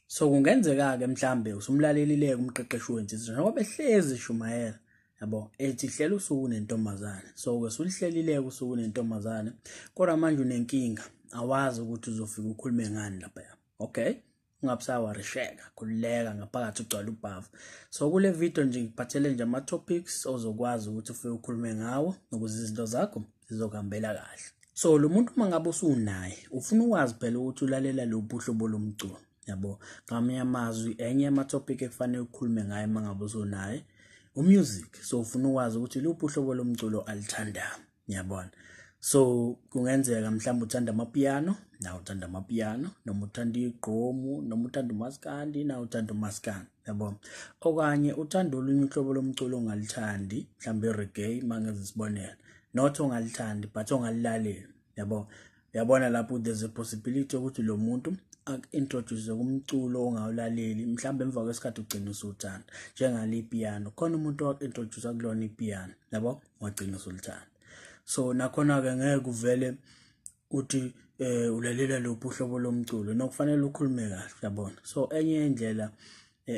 So kungenzeka-ke mhlambe usumlalelile umqeqeshi wensizwa njengoba ehlezi eshumayela, yabo, ethi hlela usuku nentombazane. So-ke sulihlelile-ke usuku nentombazane, kodwa manje unenkinga, awazi ukuthi uzofika ukhulume ngani laphaya. Okay, ungabusawarisheka, khululeka ngaphakathi ugcwale ubhavu. So kule video nje ngikuphathele nje ama-topics ozokwazi ukuthi ufike ukhulume ngawo ukuze izinto zakho zizokuhambela kahle. So lo muntu uma ngabe usunaye, ufuna ukwazi phela ukuthi ulalela luphi uhlobo lomculo, yabo. Ngamanye amazwi, enye yama-topic ekufanele ukhulume ngayo uma ngabe usunaye umusic. So ufuna ukwazi ukuthi luphi uhlobo lomculo alithandayo, ngiyabona. So kungenzeka mhlawumbe uthanda amapiano, nawe uthanda amapiano, noma uthanda igqomu, noma uthanda umaskandi, nawe uthanda umaskandi, yabo. Okanye uthanda olunye uhlobo lomculo ongalithandi, mhlawumbe i-reggae mangenza isibonelo, not ongalithandi but ongalilaleli, yabo. Uyabona lapho there's a possibility ukuthi lo muntu aku-introduce kumculo ongawulaleli, mhlawumbe emva kwesikhathi ugcina usuwuthanda, njengale piano. Khona umuntu owaku-introduce kulona ipiano, yabo, wagcina usulithanda. So nakhona-ke ngeke uvele uthi ulalela luphi uhlobo lomculo, nokufanele ukhulume kahle, yabona. So enye indlela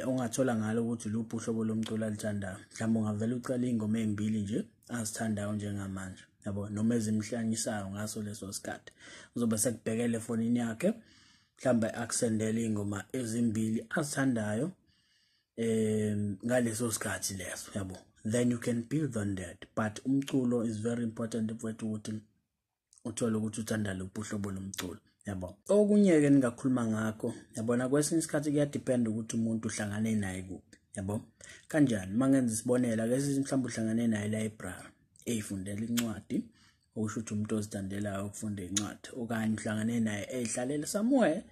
ongathola ngalo ukuthi luphi uhlobo lomculo alithandayo, mhlawumbe ungavele ucela iy'ngoma ey'mbili nje azithandayo njengamanje, yabo, noma ezimhlanyisayo ngaso leso sikhathi. Uzobe sekubhekele efonini yakhe, mhlawumbe akusendele iy'ngoma ezimbili azithandayo ngaleso sikhathi leso, yabo. Then you can build on that. But umculo is very important mfowethu, ukuthi uthole ukuthi uthanda luphi uhlobo lomculo, yabo. Okunye-ke ningakhuluma ngakho, yabona, kwesinye isikhathi kuyadependa ukuthi umuntu uhlangane naye kuphi, yabo. Kanjani? Uma ngenza isibonelo, ake sithi mhlawumbe uhlangane naye e-library eyifundela incwadi, okusho ukuthi umuntu ozithandelayo ukufunda incwadi, okanye uhlangane naye ey'hlalela somewhere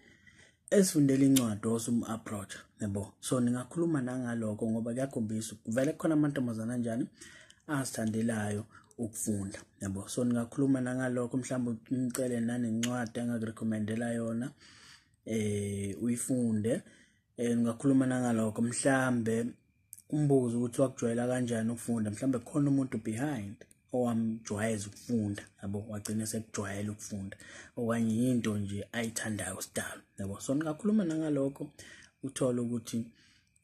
esifundela incwadi, osum-approach, yabo. So ningakhuluma nangalokho ngoba kuyakhombisa vele kukhona amantombazane anjani azithandelayo ukufunda, yabo. So ningakhuluma nangalokho, mhlawumbe umcele nanencwadi angakurecommendela yona uyifunde. Ningakhuluma nangalokho, mhlambe umbuzo ukuthi wakujwayela kanjani ukufunda, mhlambe khona umuntu behind owamjwayeza ukufunda, yabo, wagcina sekujwayela ukufunda, okanye into nje ayithandayo sidalo, yabo. So ningakhuluma nangalokho, uthole ukuthi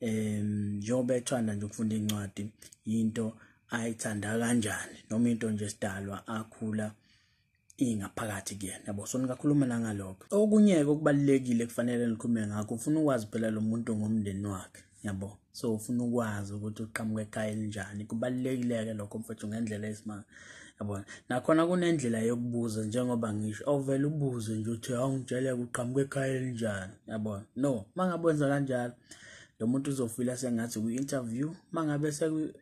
njengoba ethanda nje ukufunda incwadi, into ayithanda kanjani, noma into nje sidalwa akhula ingaphakathi kuyena, yabo. So ningakhuluma nangalokho. Okunye-ke okubalulekile kufanele nikhulume ngakho, ufuna ukwazi phela lo muntu ngomndeni wakhe, yabo. So ufuna ukwazi ukuthi uqhamuka ekhaya elinjani. Kubalulekile-ke lokho mfethu ngendlela esimanga, yabona. Nakhona kunendlela yokubuza, njengoba ngisho awuvele ubuze nje uthi awungitshele uqhamuka ekhaya elinjani, yabona. No, mangabe wenza kanjalo lo muntu uzofila sengathi kwi-interview. Mangabe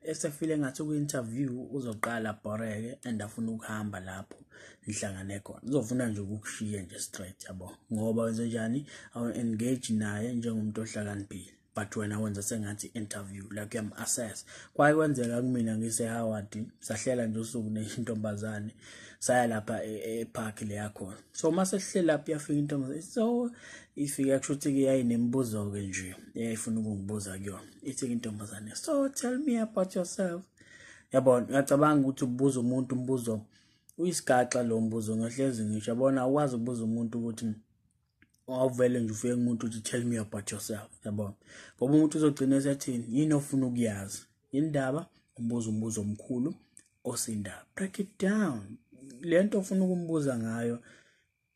esefile engathi kwi-interview, uzoqala abhoreke and afuna ukuhamba lapho nihlangane khona, uzofuna nje ukukushiya nje straight, yabo, ngoba wenze njani, awu-engage naye njengomuntu ohlakaniphile, but wena wenza sengathi interview, like uyam-assess. Kwaye kwenzeka kumina ngise-Howard, sahlela nje usuku nentombazane, saya lapha e-park le yakhona. So uma sesihleli lapho, iyafika intombazane. So ifike, kusho ukuthi-ke yayinemibuzo-ke nje eyayifuna ukungibuza kuyona. Ithi-ke intombazane, "So tell me about yourself." Yabona, uyacabanga ukuthi ubuza umuntu umbuzo uyisigaxa lo mbuzo. Ngihlezi ngisho, yabona, awukwazi ukubuza umuntu ukuthi awuvele nje ufike kumuntu uthi, "Tell me about yourself," yabona, ngoba umuntu uzogcina esethini, yini ofuna ukuyazi, indaba umbuzo umbuzo omkhulu osindaba. Break it down le nto ofuna ukumbuza ngayo,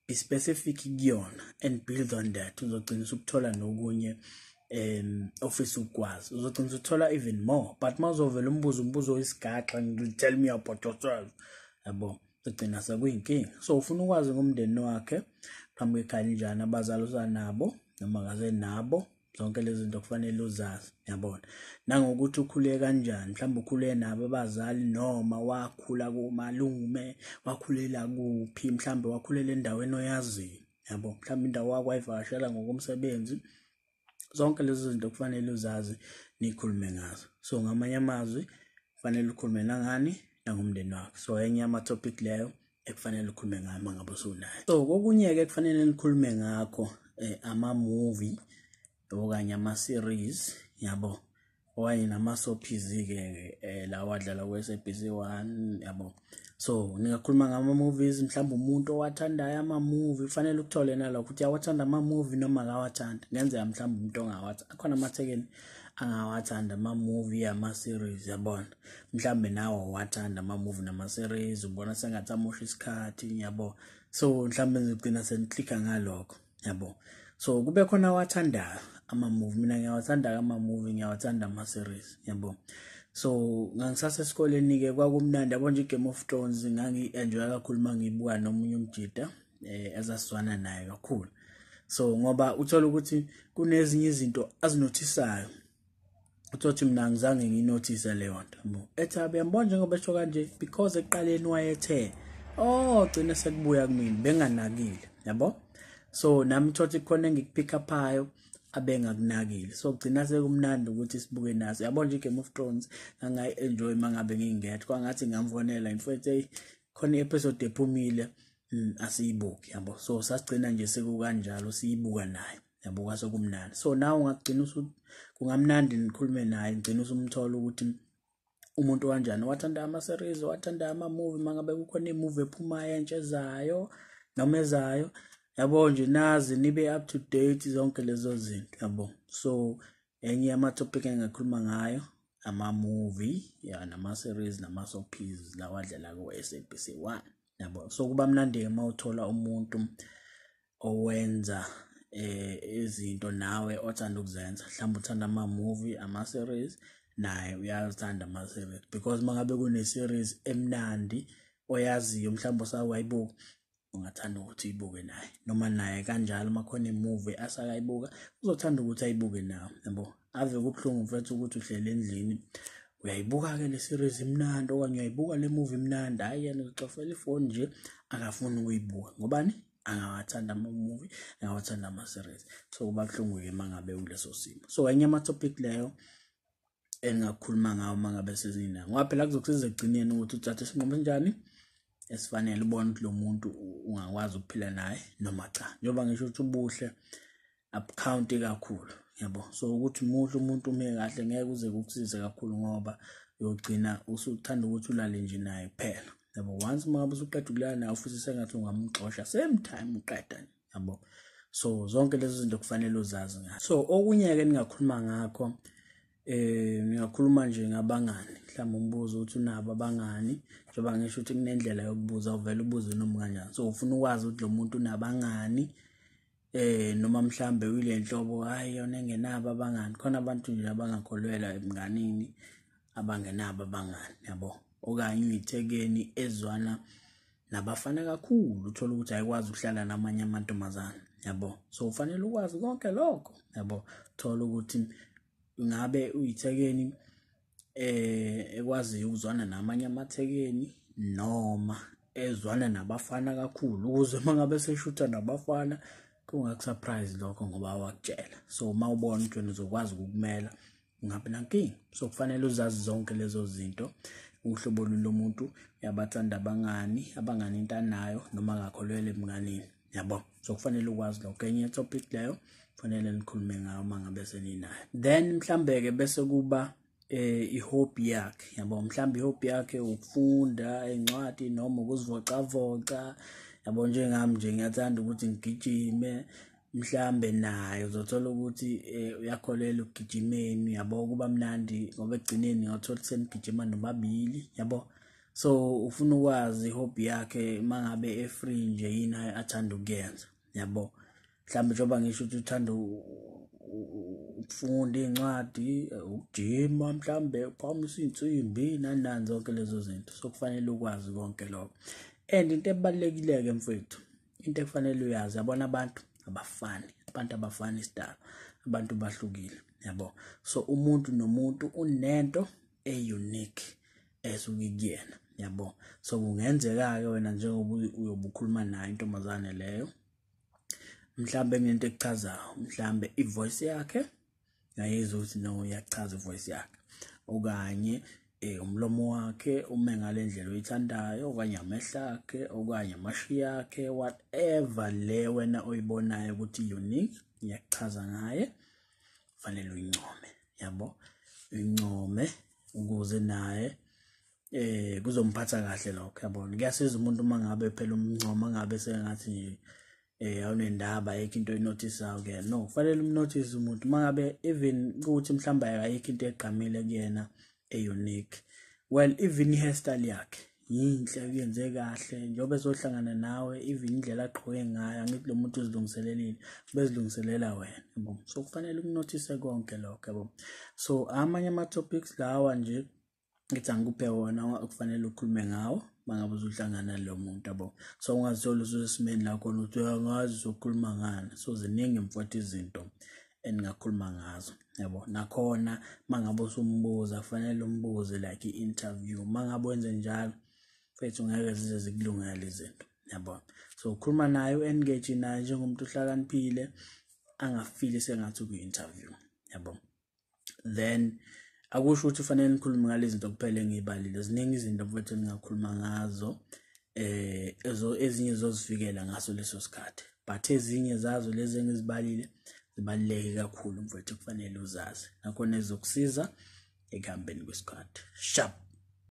be specific kuyona and build on that. Uzogcina usukuthola nokunye ofisa ukukwazi, uzogcina usuthola even more. But mawuzovela umbuzo umbuzo oyisigaxa, "Tell me about yourself," yabo, ugcina sekuyinkinga. So ufuna ukwazi ngomndeni wakhe, qhamuka ekhaya linjani, abazali usanabo noma kasenabo, zonke lezi zinto kufanele uzazi, yabona. Nangokuthi ukhule kanjani, mhlawumbe ukhule nabo abazali noma wakhula kumalume, wakhulela kuphi, mhlawumbe wakhulela endaweni oyaziyo, yabo, mhlawumbe indawo wakho wayivakashela ngokomsebenzi. Zonke lezi zinto kufanele uzazi, nikhulume ngazo. So ngamanye amazwi, kufanele ukhulume nangani, nangomndeni wakho. So enye yama-topic leyo ekufanele ukhulume ngayo uma ngabe usunayo. So kokunye-ke kufanele nikhulume ngakho, ama-movie okanye ama-series, yabo. Okanye nama-soapies-ke lawa adlala ku-SABC 1, yabo. So ningakhuluma ngama-movies, mhlawumbe umuntu owathandayo ama-movie, kufanele ukuthole nalokho ukuthi uyawathanda ama-movie noma akawathandi. Kungenzeka mhlawumbe umuntu ongawathandi, akhona amathekeni angawathanda ama-movie, ama-series, yabona. Mhlawumbe nawe uwathanda ama-movie nama-series, ubona sengathi amosha isikhathi, yabo. So mhlawumbe nizogcina seniklikha ngalokho, yabo. So kube khona awathandayo ama-movie, mina ngiyawathanda ama-movie, ngiyawathanda ama-series, yabo. So ngangisasesikoleni-ke kwakumnandi, yabo nje i-Game of Thrones ngangi-enjoya kakhulu uma ngiyibuka nomunye umjida ezasizwana naye kakhulu. So ngoba uthola ukuthi kunezinye izinto azinothisayo, uthothi mina angizange ngiyinothise leyo nto, yabo. Ethi uyambona njengoba esho kanje because ekuqaleni wayethe oh gcina sekubuya kumina benganakile, yabo. So nami uthothi khona engikupick upayo abengakunakile, so gcina sekumnandi ukuthi sibuke naso, yabo nje i-Game of Thrones ngangayi-enjoy mangabe ngingedwa, kwangathi ngamfonela in fact hey khona i-episode ephumile asiyibuki, yabo. So sasigcina nje sekukanjalo siyibuka naye, yabo, kwase kumnandi. So nawe ungagcina kungamnandi nikhulume naye, ngcina usumthola ukuthi umuntu kanjani, wathanda ama-series, wathanda ama-movie, mangabe kukhona i-movie ephumayo entsha ezayo noma ezayo, yabo nje nazi nibe up to date zonke lezo zinto, yabo. So enye yama-topic engingakhuluma ngayo ama-movie ya nama-series nama-soapies lawa adlala ku-SABC 1, yabo. So kuba mnandi-ke uma uthola umuntu owenza izinto nawe othanda ukuzenza, mhlawumbe uthanda ama-movie, ama-series, naye uyathanda ama-series, because mangabe kune-series emnandi oyaziyo mhlawumbe osake wayibuka, ungathanda ukuthi uyibuke naye, noma naye kanjalo uma khona i-movie asakayibuka uzothanda ukuthi ayibuke nawe, yabo. Ave kubuhlungu mfethu ukuthi uhlele endlini uyayibuka-ke le series imnandi, okanye uyayibuka le movie imnandi, hhayi yena uzicofela ifoni nje akafuni ukuyibuka, ngobani? Angawathanda ama-movie, angawathanda ama-series. So kuba buhlungu-ke uma ngabe kuleso simo. So enye ama-topic leyo engingakhuluma ngawo uma ngabe sezinayo, ngoba phela kuzokusiza ekugcineni ukuthi uthathe isinqumo esinjani esifanele, ubone ukuthi lo muntu ungakwazi ukuphila naye noma cha, njengoba ngisho ukuthi ubuhle abukhawunti kakhulu, yabo. So ukuthi muhle umuntu ume kahle ngeke uze kukusize kakhulu, ngoba uyogcina usuthanda ukuthi ulale nje naye kuphela, yabo. Once uma ngabe usuqeda ukulala naye futhi sengathi ungamxosha same time uqeda, yabo. So zonke lezo zinto kufanele uzazi ngazo. So okunye-ke ningakhuluma ngakho, ngingakhuluma nje ngabangani, mhlawumbe umbuzo ukuthi unabo abangani, njengoba ngisho ukuthi kunendlela yokubuza, uvele ubuze noma kanjani. So ufuna ukwazi ukuthi lo muntu unabangani noma mhlambe uyile nhlobo hayi yona engenabo abangani. Khona abantu nje abangakholelwa ebunganini, abangenabo abangani, yabo. Okanye uyithekeni ezwana nabafana kakhulu, uthola ukuthi ayikwazi ukuhlala namanye amantombazane, yabo. So ufanele ukwazi konke lokho, yabo. Thola ukuthi ngabe uyithekeni ekwaziyo ukuzwana namanye amathekeni noma ezwana nabafana kakhulu, ukuze uma ngabe seshutha nabafana kungakusurprise lokho ngoba wakutshela. So uma ubona ukuthi wena uzokwazi ukukumela ungabi nankinga. So kufanele uzazi zonke lezo zinto, uhlobo lomuntu, uyabathanda abangani, abangani into anayo noma akakholelwa ebunganini, yabo. So kufanele ukwazi lokho. Enye topic leyo kufanele nikhulume ngayo uma ngabe seninayo. Then mhlambe-ke bese kuba i-hobby yakhe, yabo. Mhlambe i-hobby yakhe ukufunda incwadi noma ukuzivocavoca, yabo. Njengami nje ngiyathanda ukuthi ngigijime, mhlambe naye uzothola ukuthi uyakholelwa ekugijimeni, yabo. Kuba mnandi ngoba ekugcineni ngathola senigijima nobabili, yabo. So ufuna ukwazi i-hobby yakhe uma ngabe e-free nje yini athanda ukuyenza, yabo. Mhlawumbe njengoba ngisho ukuthi uthanda ukufunda iy'ncwadi, ukujima, mhlawumbe uphakamisa iy'nsimbi nani nani, zonke lezo zinto. So kufanele ukwazi konke lokho. And into ebalulekile-ke mfowethu, into ekufanele uyazi, yabona abantu abafani, abantu abafani isidalo, abantu bahlukile, yabo. So umuntu nomuntu unento e-unique esuke kuyena, yabo. So kungenzeka-ke wena njengoba uyobe ukhuluma naye intombazane leyo, mhlambe kunento ekuchazayo, mhlambe i-voice yakhe uyayizwa ukuthi no iyachaza i-voice yakhe, okanye umlomo wakhe ume ngale ndlela oyithandayo, okanye amehlo akhe, okanye amashiya akhe, whatever le wena oyibonayo ukuthi unique iyakuchaza ngaye, fanele uyincome, yabo. Income ukuze naye kuzomphatha kahle lokho, yabona. Kuyasiza umuntu uma ngabe phela umncoma, ngabe sengathi nje awunendaba, ayikho into oyinothisayo kuyena. No, kufanele umnothise umuntu uma ngabe even ukuthi mhlawumbe ayikho into egqamile kuyena e-unique. Well, even i-hairstyle yakhe yinhle, uyenze kahle njengoba ezohlangana nawe, even indlela agqoke ngayo, angithi lo muntu uzilungiselelile, bezilungiselela wena, yabo. So kufanele ukunothise konke lokho, yabo. So amanye ama-topics lawa nje ngithi angikuphe wona okufanele ukhulume ngawo mangabe uzohlangana nalo muntu, yabo. So ungazitholi ususesimeni la khona ukuthi uyangazi uzokhuluma ngani. So ziningi, mfowethu, izinto eningakhuluma ngazo, yabo. Nakhona mangabe usumbuza, kufanele umbuze like i-interview. Mangabe wenze njalo, mfethu, ngeke zize zikulungele izinto, yabo. So ukhuluma naye, u-engage naye njengomuntu ohlakaniphile, angafili sengathi ukwi-interview, yabo. Then akusho ukuthi kufanele nikhulume ngalezi zinto kuphela engiyibalile. Ziningi izinto, mfowethu, eningakhuluma ngazo, ezo ezinye zozifikela ngaso leso sikhathi, but ezinye zazo lezi engizibalile zibaluleke kakhulu, mfowethu, kufanele uzazi, nakhona ezokusiza ekuhambeni kwesikhathi. Sharp.